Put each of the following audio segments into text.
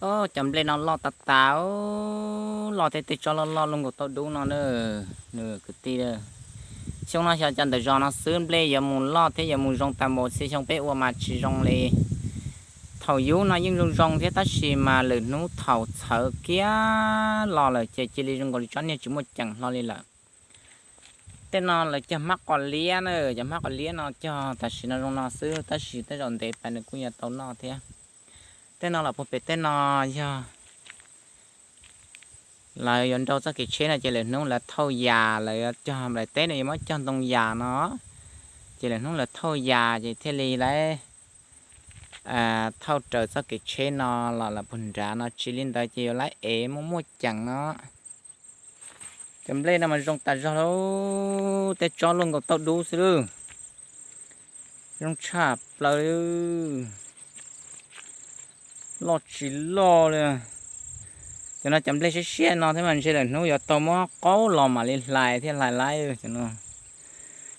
Cov nplej no loj tas tas, loj thiab tej tsob loj loj luaj nkaus tauj dub no na, nws kwv tij. Xyoo no xyov cov ntawm zos no xwb nplej yuav mus loj thiab yuav mus zoo tas npaum xyoo peb ua mas tsis zoo li. Thaum yub no yeej zoo zoo thiab tab sis mas lwm hnub thaum txhawv kiag los lawm ces cia li zoo nkaus li tsob niag tsis muaj ceem hlo li lawm. Tej no lawv cog hmab qos liab na, cov hmab qos liab no cog tam sim no zoo no xwb tab sis tej zaum ntev pais nws kuj yuav tau noj thiab. Tej no los puag pem tej no yog lawv yuav nrau txoj kev tsheb no ces lwm hnub lawv thauj yas, lawv yuav cog nplaim teb no yuav muab cog ntoo yas no, ces lwm hnub lawv thauj yas ces thiaj li lawv thauj raws txoj kev tsheb no los lawm puag nrad no, tsis li ntawd ces yuav lawv ev muaj muaj ceem no. Cov nplej no mas zoo tas zog lauj, tej tsob luaj nkaus tauj dub xwb lauj. Zoo tshaj plaws li. Loj tsis loj li. Cov no cov nplej siab siab no thiab mas ntshe lwm hnub yuav tau muab qaub los mam li hlais thiab hlais laib cov no.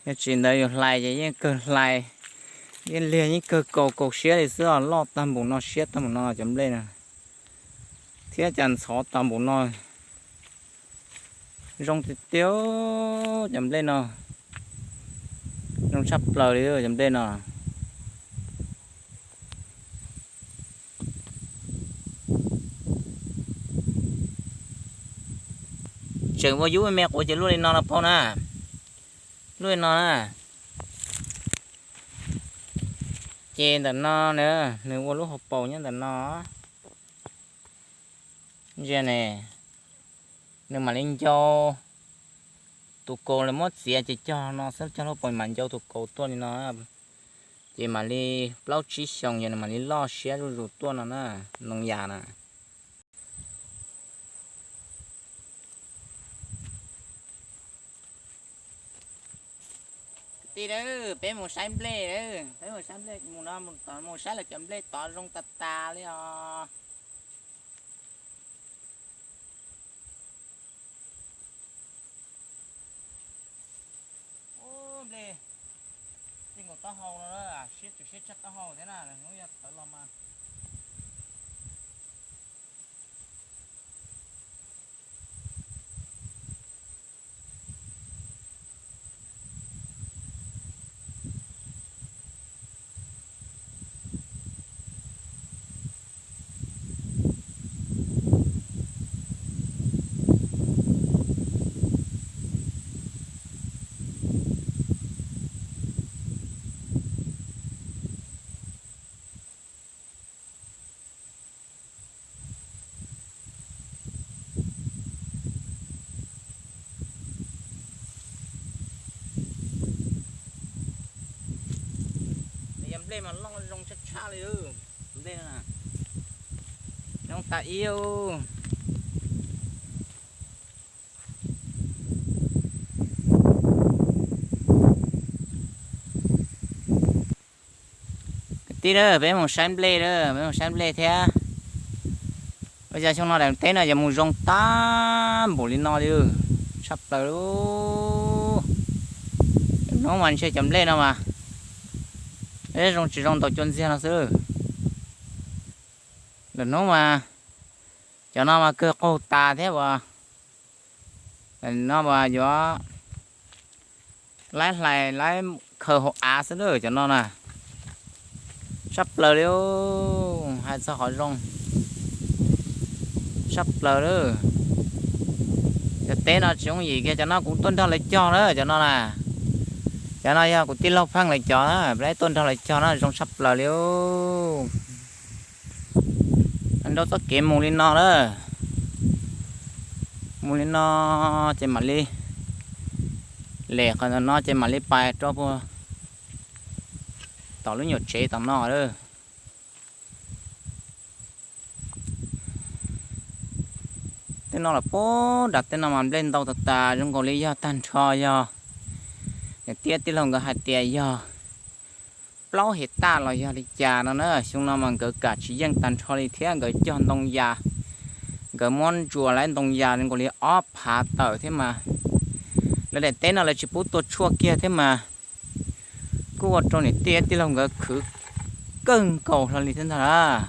Yog tsis ntawd yus hlais ces yeej kawg hlais, yeej liag yeej kawg kaus kaus siab li xwb os, loj tag npaum no siab tag npaum no cov nplej no. Thiab cas ntxhov tag npaum no. Zoo tiag tiag cov nplej no, zoo tshaj plaws li cov nplej no. Tseem ua yub me me quav ces luaj li no los paub na, luaj li no na. Ces ntawm no na, nws ua lub hauv paus nyob ntawm no. Ntsia ne, nws mam li ncau tus kaus, lawv muab txiav ces cog no xwb, cog lub paus mam ncau tus kaus tuaj li no. Ces mam li plaub tsib xyoos ces nws mam li loj siab zuj zus tuaj no na, ntoo yas na. Kwv tij, peb mus saib nplej, peb mus saib nplej, mus no mus saib lawv cov nplej tod zoo tas tas li os. Ub, nplej, nplej nkaus taub hau no, siab tsis siab tshaj taub hau thiab na, lwm hnub yog tawv los mas. Yog nplej mas loj zoo tshaj tshaj li, nplej zoo tas ib. Kwv tij, peb mus saib nplej, peb mus saib nplej thiab. Ua cas xyoo no daim teb no yuav mus zoo tag npaum li no li, tshaj plaws li. Hnub mas ntshe cov nplej no mas zoo tsis zoo ntaus cua ntxiag no xwb. Lwm hnub mas cov no mas kawg qaug tas thiab as. No mas yuav laib hlais laib khaws hauv av xwb lawm cov no na. Tshaj plaws li, hais txog qhov zoo, tshaj plaws li. Cov teb no tsis yooj yim kiag, cov no kuv tuaj nrog lawv cog na cov no na. Cov no yog kuv tij laug pheej lawv cov, peb tuaj nrog lawv cog na, zoo tshaj plaws li. Nrau txoj kev mus li no na, mus li no ces mam li lem qhov no ces mam li pais rau puag tom lub nyuam tsev tom no lawm. Tej no los puag nram tej no mas nplej ntau tas tas, zoo nkaus li yog tag nrho yog niam tij tij laug nkawd hais tias yog plaub his taj los yog li cas no na. Xyoo no mas nkawd kam tsis yeej tag nrho li thiab, nkawd cog ntoo yas, nkawd muab ntsuas lawv ntoo yas zoo nkaus li ob phav tawm thiab mas. Lawv daim teb no lawv tsis pub tua tshuaj kiag thiab mas, kuj ua rau niam tij tij laug nkawd khwv kawg nkaus hlo li thiab ntag lauj.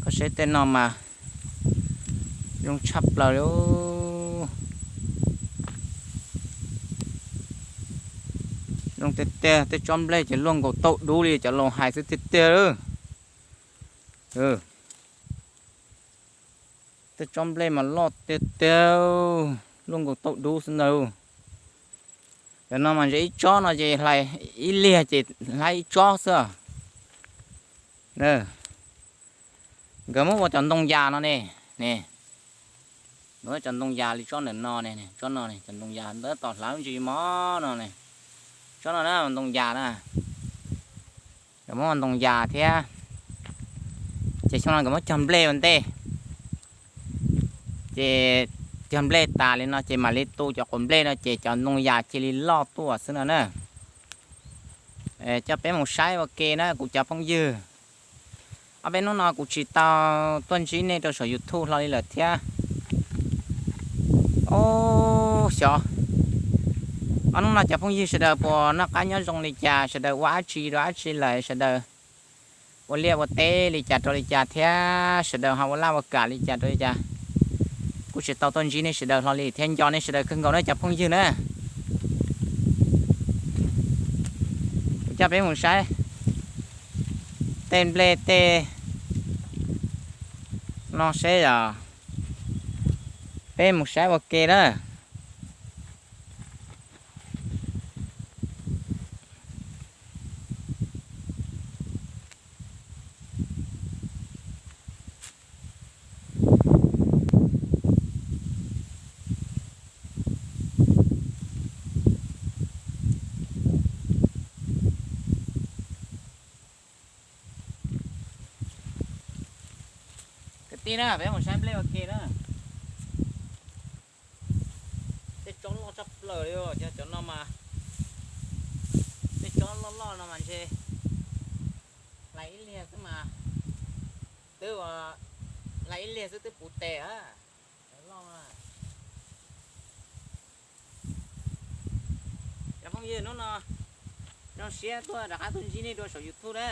Koj Seb tej no mas zoo tshaj plaws li. Zoo tiag tiag, tej tsob nplej ces luaj nkaus tauj dub li cov laus hais xwb tiag tiag. Tej tsob nplej mas loj tiag tiag, luaj nkaus tauj dub xwb ntag. Cov no mas ntshe ib tsob no ces hlais, ib liag ces hlais ib tsob xwb. Nkawd muab ua cov ntoo yas no ne, ne, nkawd muab cov ntoo yas li tsob ntawm no ne, tsob no ne, cov ntoo yas ntawd tom hlav ntsis mov no ne, tsob no na ntoo yas na. Nkawd muab ua ntoo yas thiab. Ces xyoo no nkawd muab cog nplej ua ntej, ces cog nplej tas li no ces mam li tu cov quav nplej no ces cov ntoo yas cia li loj tuaj xwb no na. Coj peb mus saib ua ke na kuv cov phooj ywg. Ob peb hnub no kuv tsis tau tuaj ntsib nej rau saum YouTube hlo li lawm thiab. Ub, xyov ob hnub no cov phooj ywg sawv daws puas noj qab nyob zoo li cas, sawv daws ua dab tsi rau dab tsi lawm, sawv daws ua liaj ua teb li cas rau li cas thiab sawv daws ho ua laj ua kam li cas rau li cas. Kuv tsis tau tuaj ntsib nej sawv daws hlo li thiab, nco nej sawv daws kawg nkaus na cov phooj ywg na. Kuv coj peb mus saib tej nplej tej no seb yog, peb mus saib ua ke na. Kwv tij na, peb mus saib nplej ua ke na. Tej tsob loj tshaj plaws li, cov no mas, tej tsob loj loj no mas ntshe hlais ib liag xwb mas, twb hlais ib liag xwb twb puv tes a. Cov phooj ywg, hnub no zoo siab tuaj rov qab tuaj ntsib nej dua saum YouTube na.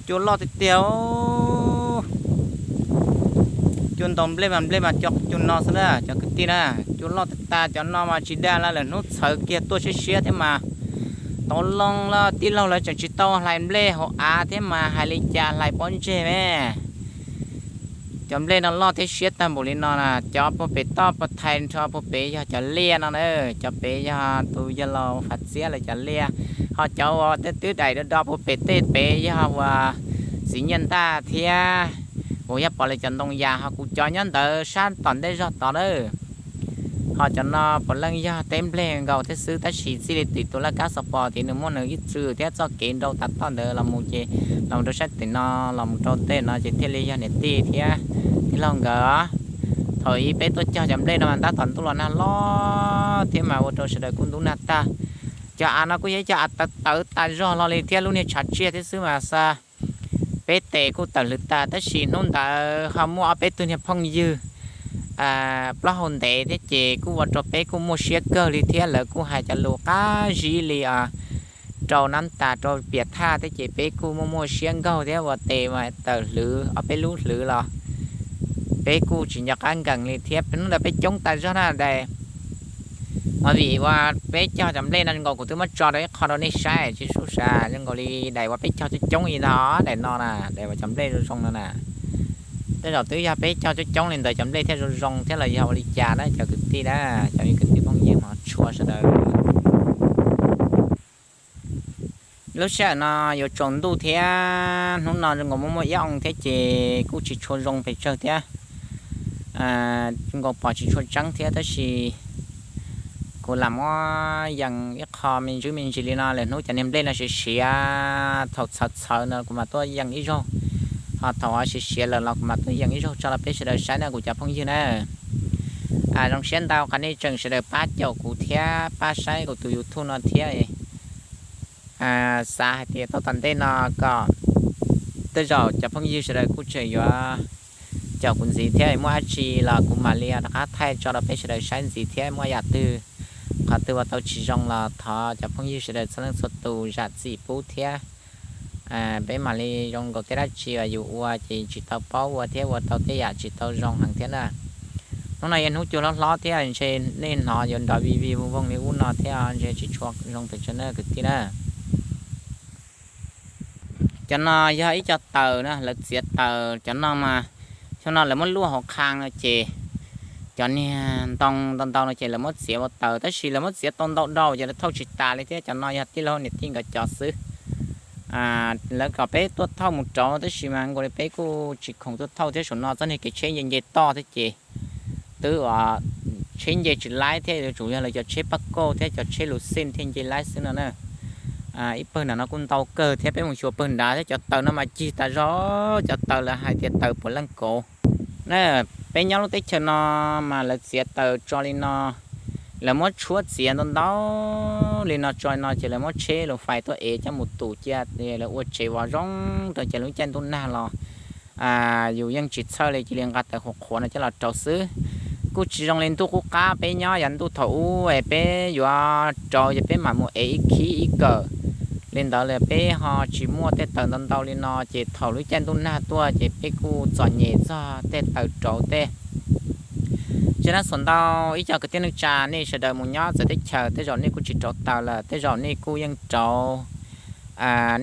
Cua loj tiag tiag. Cua ntaus nplej mas nplej mas cua cua no xwb na cov kwv tij na. Cua loj tag tag, cov no mas tsis dag li, lawm hnub txhawv kiag tuaj siab siab thiab mas. Tau loo los tij laug lawv tseem tsis tau hlais nplej hauv av thiab mas hais li cas hlais pob ntseg me. Cov nplej no loj thiab siab tag npaum li no na, cov puag pem toj puag thaiv nrho puag pem yog cov liaj no na, cov pem yog tus yawg laus Fav Txiab lawv cov liaj, ho cov uas twb daim do do puag pem tej pem yog uas txiv Nyiaj Ntaj thiab, uas yog pom lawv cov ntoo yas, ho kuv cov nyob ntawd sab tom ntej zog tod na. Ho cov no puav leej yog teb nplej nkaus thiab xwb, tab sis txij li tim tus laj kab xov pos tid nws muaj nws ib txwm thiab txoj kev nrau tas toj ntawd los mus ces los rau sab tim no, los rau tej no ces thiaj li yog niam tij thiab tij laug nkawd. Thaum ub peb tuaj cog cov nplej no mas ntab tom ntuj los nag loj thiab mas ua rau sawv daws kuj ntub nag tag. Cov av no kuj yog ib cov av tawv tawv tas zog los li thiab, lub niag tshav tsiaj thiab xwb mas xa peb tes kuj tawm hlwv tas, tab sis hnub ntawd ho muaj ob peb tug niag phooj ywg plaub hau ntev thiab ces kuj ua rau peb kuj muaj siab kawg li thiab, lawv kuj hais cov lus qab zib li rau nab tas rau piam thaj thiab ces peb kuj muaj muaj siab nkaug thiab, ua tes mas tawm hlwv ob peb lub hlwv los peb kuj tsis nco qab nkees li thiab. Hnub ntawd peb coob tas zog na dais, mas vim ua peb cog cov nplej no nkaus kuv twb muab tso rau ib qho rau nej saib tsis sub sa zoo nkaus li dais ua peb cog coob coob li ntawd, dais no na, dais ua cov nplej zoo zoo no na. Tej zaum twb yog peb cog coob coob li ntawd cov nplej thiaj zoo zoo thiab los yog ua li cas na cov kwv tij na, cov kwv tij phooj ywg hmov tshua sawv daws. Lub sij hawm no yuav tsaus ntuj thiab hnub no zoo nkaus muaj muaj ib oo thiab ces kuj tsis tshua zoo pes tsawg thiab, zoo nkaus pom tsis tshua tseeb thiab, tab sis kuv lam muab yees ib qho me ntsis me ntsis li no, lwm hnub cov niag nplej no siav siav thaum txhawv txhawv no kuv mam tuaj yees ib zaug, ho thaum siav siav lawm los kuv mam tuaj yees ib zaug tso rau peb sawv daws saib na kuv cov phooj ywg na. Zoo siab ntau qhov nej tseem sawv daws pab caum kuv thiab pab saib kuv tus YouTube no thiab. Xav hais tias tau tom ntej no kom Tej zaum cov phooj ywg sawv daws kuj tseem yuav caum kuv ntxiv thiab, muaj dab tsi los kuv mam li rov qab thaij tso rau peb sawv daws saib ntxiv thiab. Muaj yam twg, qhov twg ua tau tsis zoo los thov cov phooj ywg sawv daws txhua leej txhua tus zam txim pub thiab. Peb mam li zoo nkaus tej dab tsi uas yus ua ces tsis tau paub ua thiab ua tau tej yam tsis tau zoo heev thiab na. Hnub no yog hnub cua hlob hlob thiab ntshe nej hnov yuav nrov vij vij voog voog li ub no thiab, ntshe tsis tshua zoo pes tsawg na kwv tij na. Cov no yog ib co taws na, lawv txiav taws cov no mas, xyoo no lawv muab luaj hauv qhang no ces cov niag ntoo ntau ntau no ces lawv muab txiav ua taws, tab sis lawv muab txiav tau ntau dhau ces lawv thauj tsis tas li thiab. Cov no yog tij laug niam tij nkawd cov xwb. Lawv kom peb tuaj thauj mus rauv tab sis mas nkaus li peb kuj tsis khoom tuaj thauj thiab, saum no txoj niag kev tsheb nce nce toj thiab ces twb tsheb nce tsis laib thiab, yuav tsum yog lawv cov tsheb paj kauj thiab cov tsheb luv xij thiaj nce laib xwb no na. Ib pawg nram no kuj ntau kawg thiab, peb mus xyuas pawg nrad thiab. Cov taws no mas cig tas zog, cov taws lawv hais tias taws puav leej kauv na. Peb nyob lub teb chaws no mas lawv txiav taws tso li no, lawv muab tshuab txiav ntau ntau li no tso li no ces lawv muab tsheb lus fais tuaj ev coj mus tus cia, lawv ua tsev vov zoo rau ces lub caij ntuj nag los yus yeej tsis txhawj li, cia li nqa taws qhuav qhuav no coj los rauv xwb. Kuj tsis zoo li ntuj qub qab peb nyob, yog ntuj thaum ub es peb yuav rauv ces peb mam mus ev ib khib ib kawm li ntawd li, peb ho tsis muaj tej taws ntau ntau li no ces thaum lub caij ntuj nag tuaj ces peb kuj txom nyem txog tej taws rauv tej. Tsis na xuas ntau ib co kwv tij neej tsa nej sawv daws mus nyob txawv teb chaws tej zaum nej kuj tsis rauv taws lawm, tej zaum nej kuj yeej rauv,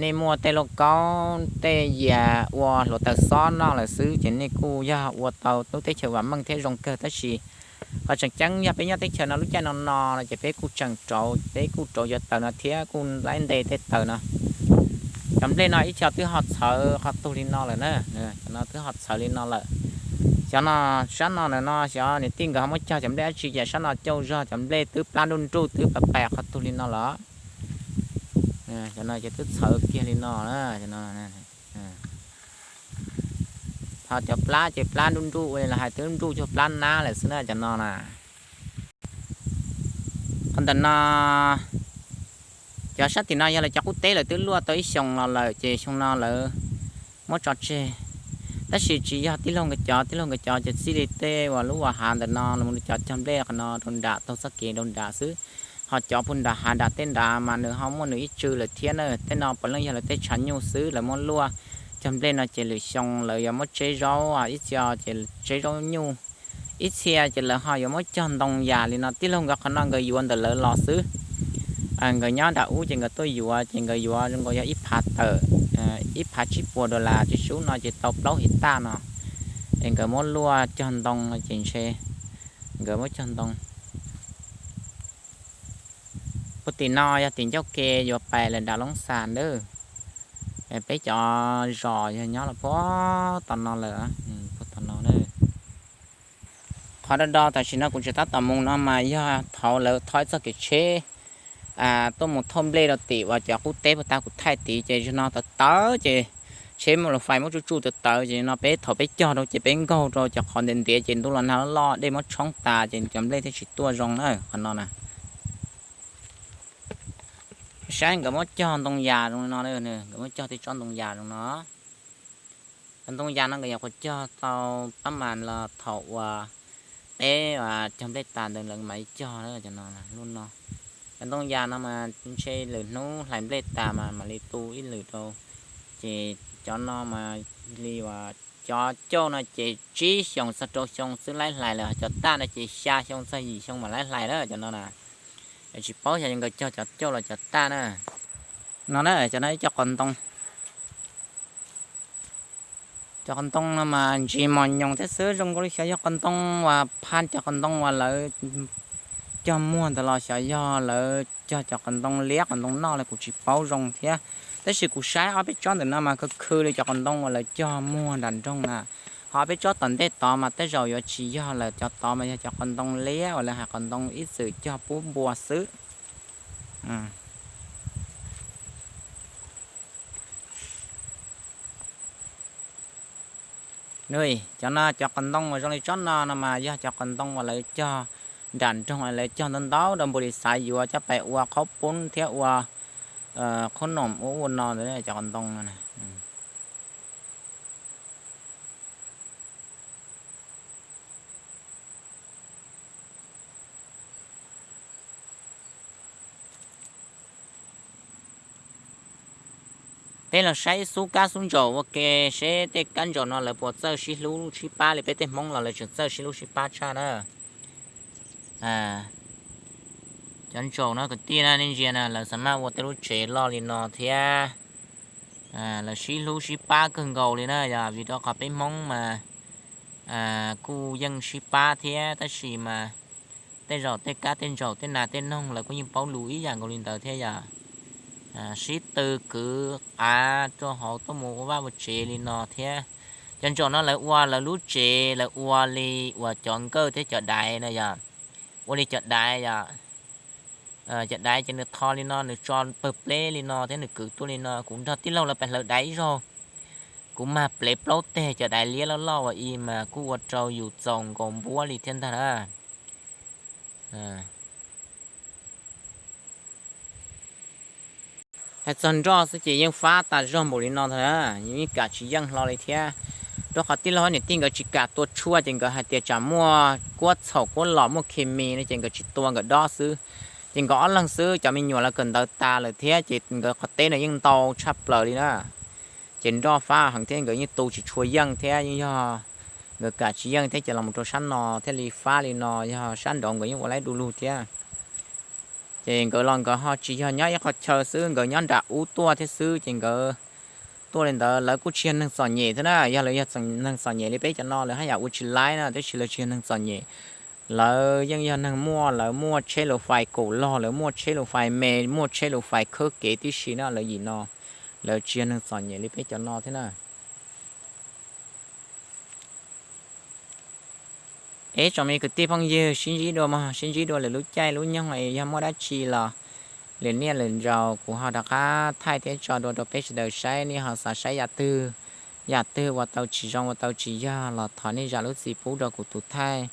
nej muaj tej lauj kaub tej yias ua hluav taws xob noj lawm xwb ces nej kuj yog ua tau lub teb chaws vam meej thiab zoo kawg. Tab sis qhov tseem ceeb yog peb nyob teb chaws no lub caij no no no ces peb kuj tseem rauv, peb kuj rauv cov taws no thiab kuj laib nte tej taws no. Cov nplej no ib co twb ho txhawv qhov tug li no lawm na, cov no twb ho txhawv li no lawm. Xyov no, sab no na no xyov niam tij nkawd ho muab cog cov nplej dab tsi ces sab no cauj zog cov nplej twb plab nruj nruj twb pais pais qhov tug li no lawm. Cov no ces twb txhawv kiag li no na. Ho cov plab ces plab nruj nruj ua li los hais twb nruj cuag plab nab lawm xwb na cov no na. Qhov ntawm no, cov sab tim no yog lawv cov qub teb lawv twb luaj tau ib xyoos los lawm ces xyoo no lawv muab tso tseg. Tab sis tsis yog tij laug nkawd cov, tij laug nkawd cov ces txij li tej uas lub uas hav ntawm no los cov cog nplej qhov no rau nram taug txoj kev rau nram xwb. Ho cov puag nram hav nram tej nrad mas nws ho muaj nws ib tsw lawm thiab na. Tej no puav leej yog lawv tej tshav nyuj xwb, lawv muab luaj cog nplej no ces lwm xyoo lawv yuav muab tseb zaub, ib txhia ces tseb zaub nyuj, ib txhia ces lawv ho yuav muab cog ntoo yas li no. Tij laug nkawd qhov no nkawd yuav ntawm lawv los xwb. Nkawd nyob nram ub ces nkawd tuaj yuav ces nkawd yuav zoo nkaus yog ib phav tawm, ib phav tsib puas dollar ces sub no ces tau plaub his taj no. Es nkawd muab luaj cog ntoo no ces ntshe nkawd muab cog ntoo. Puag tim no yog tim ncauj ke yuav pais lawm nram Loob Xas ntawd. Peb cov zos yog nyob los puag tom no lawm, puag tom no. Qhov do do tam sim no kuv tseem tab tom mus no mas yog thaum lawv thov ib txoj kev tsheb tuaj mus thauj nplej rau tim uas cov qub teb puag ta kuv thaij tid ces zaum no tawv tawv ces tsheb mus los fais muab tsuj tsuj tawv tawv ces no peb thaum peb cog rau ces peb nkaug rau cov qhov ntiav ntiav ces ntuj los nag loj loj dej muab tshoob tas ces cov nplej thiaj tsis tuaj zoo na qhov no na. Saib nkawd muab cog ntoo yas zoo li no, nkawd muab cog tej tsob ntoo yas zoo no. Cov ntoo yas no nkawd nyuam qhuav cog tau pab mas los thaum uas peb cog nplej tas ntawd lawv mam li cog cov no lub no. Cov ntoo yas no mas ntshe lwm hnub hlais nplej tas mas mam li tu ib lwm rau. Ces cov no mas li uas cov cauj no ces tsib xyoos txog rau xyoo xwb laib hlais lawm, cov taj no ces xya xyoo txog yim xyoo mam laib hlais na cov no na. Tsis paub xyov nkawd cog cov cauj los cov taj na. No na cov no ib co qos ntoo. Cov qos ntoo no mas ntsis mos nyoos thiab xwb, zoo nkaus li xyov yog qos ntoo uas phaj, cov qos ntoo uas lawv cog muag ntawd los xyov yog lawv cog cov qos ntoo liab qos ntoo noj li kuv tsis paub zoo thiab. Tab sis kuv saib ob peb tsob ntawm no mas khwv khwv li cov qos ntoo uas lawv cog muag nram nroog na. Ho ob peb tsob tom ntej tod mas tej zaum yuav tsis yog lawm, cov tod mas yog cov qos ntoo liab uas lawv hais qos ntoo ib txwm cog pub npua xwb. Cov no cov qos ntoo uas zoo li tsob no no mas yog cov qos ntoo uas lawv cog nram nroog, lawv cog ntau ntau rau npua li xav yuav coj pais ua qhaub poob thiab ua qhaub noom ua ua no ntawd cov qos ntoo no. Peb los saib xub kab xub ntsaum ua ke seb tej kab ntsaum no lawv puas txawj sib hlub sib pab li peb tej Hmoob los lawv tseem txawj sib hlub sib pab tshaj na. Cov ntsaum no kwv tij na, nej ntsia na, lawv xav maj ua tej lub tsev loj li no thiab lawv sib hlub sib pab kawg nkaus li na yog vim rau qhov peb Hmoob mas kuj yeej sib pab thiab tab sis mas tej zaum tej kab tej ntsaum tej nas tej noog lawv kuj yeej paub lus ib yam nkaus li ntawd thiab yog sib tw kwv qav rau hauv tuaj mus ua vaj ua tsev li no thiab. Cov ntsaum no lawv ua lawv lub tsev lawv ua li uas cov nkawj thiab cov daiv na yog, ua li cov daiv yog, cov daiv ces nws tho li no nws tso pawg pleb li no thiab nws kwv tuaj li no. Kuv nrog tij laug lawv pais hlawv daiv ib zaug, kuv mag plev plaub teg cov daiv liab loj loj ua i mas kuj ua rau yus txaus nkaus npuab li thiab ntag na. Hais txog nroj xwb ces yeej fab tas zog npaum li no ntag na, yeej kam tsis yeej hlo li thiab. Rau qhov tij laug niam tij nkawd tsis kam tua tshuaj ces nkawd hais tias tsam muaj kuab txhaum kuab los muaj khes mis no ces nkawd tsis tua nkawd dob xwb. Ces nkawd ob leeg xwb, cov me nyuam lawv kawm ntawv tas lawm thiab ces nkawd qhov teb no yeej ntau tshaj plaws li na. Ces nroj fab heev thiab nkawd yeej tu tsis tshua yeej thiab yeej yog nkawd kam tsis yeej thiab ces los mus rau sab no thiaj li fab li no, yog sab nraud nkawd yeej ua laib du lug thiab. Ces nkawd los nkawd ho tsis yog nyob ib qhov chaw xwb, nkawd nyob nram ub tuaj thiab xwb, ces nkawd tuaj li ntawd lawv kuj tsis yog neeg txom nyem thiab na. Yog lawv yog neeg txom nyem li peb cov no lawv haj yam ua tsis laib na, tab sis lawv tsis yog neeg txom nyem. Lawv yeej yog neeg muaj, lawv muaj tsheb lus fais kaum log, lawv muaj tsheb lus fais me, muaj tsheb lus fais khawb kev tib si na. Lawv yim no lawv tsis yog neeg txom nyem li peb cov no thiab na. Es tsoom me kwv tij phooj ywg, sib ntsib dua mog, sib ntsib dua lwm lub caij lub nyoog, yog muaj dab tsi los lwm niaj lwm zaus kuv ho rov qab thaij thiab tso dua rau peb sawv daws saib. Nej ho xav saib yam twg, yam twg uas tau tsis zoo uas tau tsis yog los thov nej zam lub txim pub rau kuv tus thaij.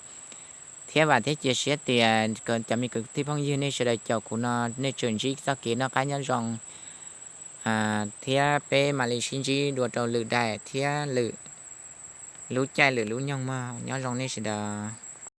Thiab vam thiab cia siab tias cov me kwv tij phooj ywg nej sawv daws caum kuv no nej tseem ntsib txoj kev noj qab nyob zoo, thiab peb mam li sib ntsib dua rau lwm daim thiab lwm lub caij lwm lub nyoog mog. Nyob zoo nej sawv daws.